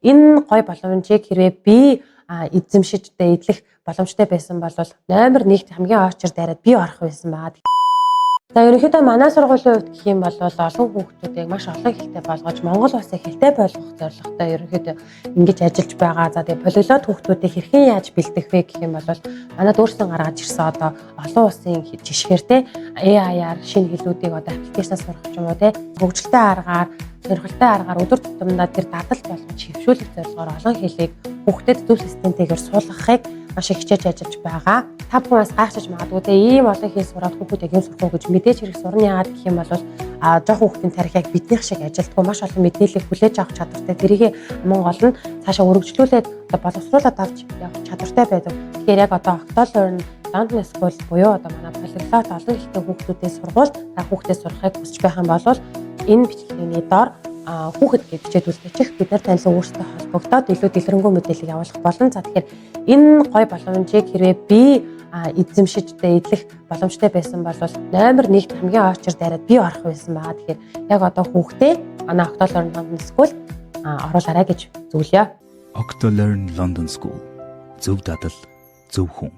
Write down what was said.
Энэ гоё боломжийг хэрвээ би эзэмшиж одоо эдлэх боломжтой байсан бол номер 1-т хамгийн очир дайраад би орох байсан байгаа. За, ерөнхийдөө манай сургуулийн хувьд гэх юм бол олон хүүхдүүдийг маш олон хэлтэй болгож, Монгол улсыг хэлтэй болгох зорилготой ерөнхийдөө ингэж ажиллаж байгаа. За, тэгээ полиглот хүүхдүүдийг хэрхэн яаж бэлдэх вэ гэх юм бол манад өөрсдөө гаргаж ирсэн одоо олон улсын жишгээр те AI-аар шинэ хэлүүдийг одоо application аас сурах ч юм уу те, хөгжилтэй аргаар, сонирхолтой аргаар өдөр тутамдаа тэр дадал болгож хэвшүүлэх зорилгоор олон хэлийг хүүхдэд зөв системтэйгээр суулгахыг маш их хичээж ажиллаж байгаа. Та бүхэн бас гайхчихж магадгүй те, ийм олон хэл сураад хүүхэд яг юм сурах уу гэж. Мэдээж хэрэг сурна. Яагаад гэх юм бол жоохон хүүхдийн тархи яг биднийх шиг ажилдаггүй, маш олон мэдээллийг хүлээж авах чадвартай. Тэрийг мөн гол нь цаашаа өргөжлүүлээд одоо боловсруулад авч явах чадвартай байдаг. Тэгэхээр яг одоо Octolearn London School буюу одоо манай полиглот олон хэлтэй хүүхдүүдийн сургууль та хүүхдээ сурахыг хүсэж байх юм бол энэ бичлэгийн доор "хүүхэд" гэж бичээд үлдээчих. Бид нар таньлан өөрсдөө холбогдоод илүү дэлгэрэнгүй мэдээллийг явуулах болно. За, тэгэхээр энэ гоё боломжийг хэрвээ би эзэмшиж одоо эдлэх боломжтой байсан бол номер 1-т хамгийн очир дайраад би орох байсан байгаа. Тэгэхээр яг одоо хүүхдээ манай Octolearn London School оруулаарай гэж зөвлөё. Octolearn London School. Зөв дадал, зөв хүн.